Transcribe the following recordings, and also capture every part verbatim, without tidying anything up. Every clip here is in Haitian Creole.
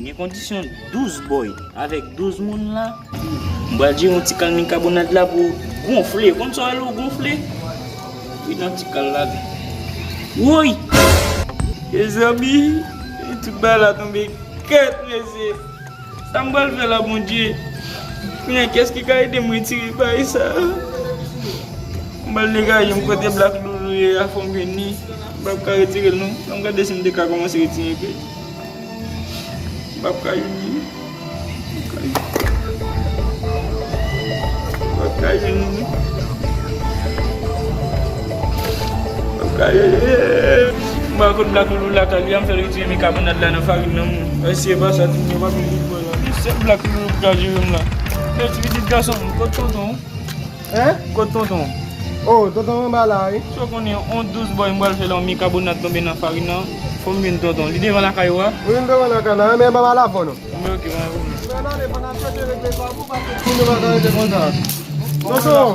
Gen kondisyon douz bòy avèk douz moun la. M pral jere yon ti kal mikabonat la pou gonfle. Konn sa w wè lè w gonfle? Wi, nan ti kal la. Woy! Mezanmi, tout bagay la tonbe kèt, mesye. Sa m pral fè la, Bondye? Kounye a, kiyès ki ka ede m retire bagay sa? M pral degaje m kote Black Loulou ye a, fò m jwenn li. M p ap ka retire l non. Ann gade si m te ka kòmanse retire kay. M p ap ka jwenn li. M p ap ka jwenn li. M p ap ka jwenn li. M pa konn Black Loulou lakay li a, m fè l retire mikabonat la nan farin nan, mwen. Èske se pa sa, timoun yo pa vin vin mwen la. Se Black Loulou ki ka jere m la. Men ti pitit gason m, kot tonton? Hein? Kot tonton? Oh, tonton anba la, wi. Sa w konnen, on douz bòy m pral fè la, on mikabonat tonbe nan farin nan. Fò m jwenn tonton. Li devan lakay ou a? Wi, li devan lakay la, men pa mal avè w non. Wi, ok, pa gen pwoblèm. Fè nan defann ap chèche regle sa pou pase moun yo pa ka rete konsa. Tonton!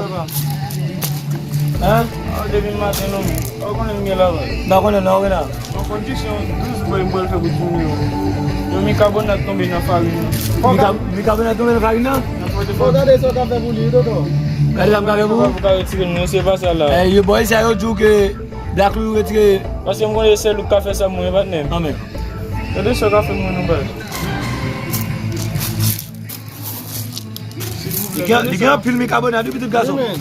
Hein? Ah, depi maten non, men. Ou konnen m gen la, wi. M pa konnen non, Rena. Yon kondisyon douz bòy m pral fè pou timoun yo. Yon mikabonat tonbe nan farin nan. Mika-, mikabonat tonbe nan farin nan? Nan Pòtoprens. Fò gade sa w ka fè pou li, tonton. Gade sa m ka fè pou ou? Ou ka retire l, non, se pa sa la. Eh, yo, bòy sa yo di w ke Black Loulou retire. Paske m konnen sèl ou k ka fè sa pou mwen, patnè. Anmè. Gade sa w ka fè pou mwen, non, baz. Li gen, li gen anpil mikabonat, wi, pitit gason. Wi, men.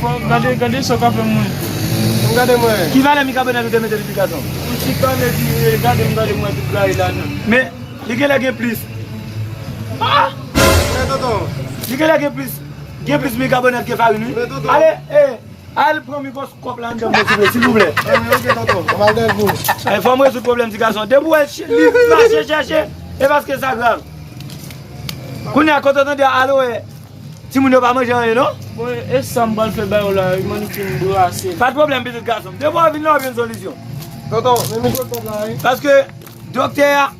Fò gade, gade sa w ka fè mwen. Ann gade mwen. Ki valè mikabonat ou te mete, pitit gason? Yon ti kanè di, gade m, gade mwen tout kare ladan. Men, li genlè gen plis. Ah! Men tonton. Li genlè gen plis. Gen plis mikabonat ke farin, wi. Men tonton. Ale, eh. Al pran mikwoskòp la anndan mwen, silvouplè, silvouplè. Ah, men ok, tonton. Mwen al dèyè l pou ou. Eh, fò m rezoud pwoblèm ti gason. Depi w wè l ch-, li mache chèche, e paske sa grav. Kounye a, kote w tande alo, eh, timoun yo pa manje anyen, non? Bon, e sa m pral fè ba yo la, imanite m brase. Pa t pwoblèm, pitit gason m. Depi w vin la, w ap jwenn solisyon. Tonton, men mikwoskòp la, wi. Paske doktè a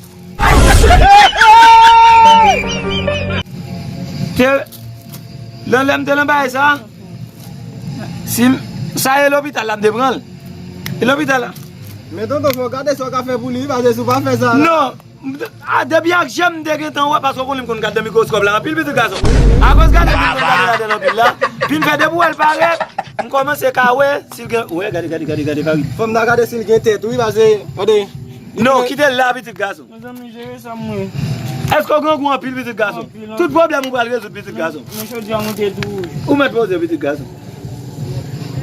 Te, lè, lè m te nan bagay sa, si m, sa e lopital la m te pran l. E lopital la. Men tonton, fò w gade sa w ka fè pou li, wi, paske si w pa fè sa la. Non, m te, a, depi ak je m m te gentan wè, paske w konnen m konn gade nan mikwoskòp la anpil, pitit gason. Akoz gade m konn gade ladan l anpil la, vin fè depi w wè l parèt, m kòmanse ka wè si l gen, wè, gade, gade, gade, gade, Farid. Fò m ta gade si l gen tèt, wi, paske, tande. Non, kite l la, pitit gason. Mezanmi, jere sa mwen. Èske w grangou anpil, pitit gason? Anpil, anpil. Tout pwoblèm ou pral rezoud, pitit gason. Men jodi a mwen te tou. Ou mèt poze, pitit gason.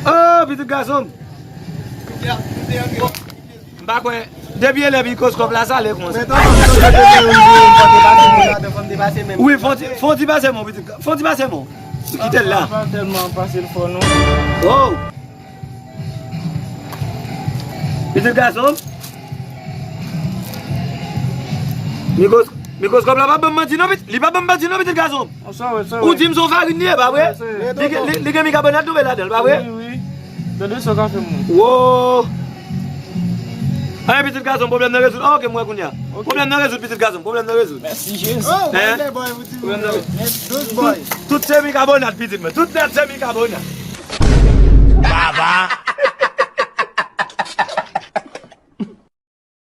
Oh, pitit gason. M pa kwè. Depi e lè mikwoskòp la sale konsa. Men tonton, tonton, te gen yon videyo, fò te pase men ladan, fò m te pase men. Wi, fò ti, fò ti pase men, pitit ga-, fò ti pase men. Kite l la. Pa tèlman pase l fò, non. Oh! Pitit gason m. Mikros-, mikroskòp la pa ban m manti non, pit-, li pa ban m manti non, pitit gason m. Ou di m se yon farin li ye, pa vre? Li gen, li, li gen mikabonat tonbe ladan l, pa vre? Wi, wi. Tande sa w ka fè mwen. Wo! Anyen, pitit gason m, pwoblèm nan rezoud. Ah, ok, m wè kounye a. Ok. Pwoblèm nan rezoud, pitit gason m, pwoblèm nan rezoud. Mèsi, Jezi. Oh, hein? Pwoblèm nan rezoud. Douz bòy. Tout se mikabonat, pitit mwen. Tout nèt se mikabonat. Baba.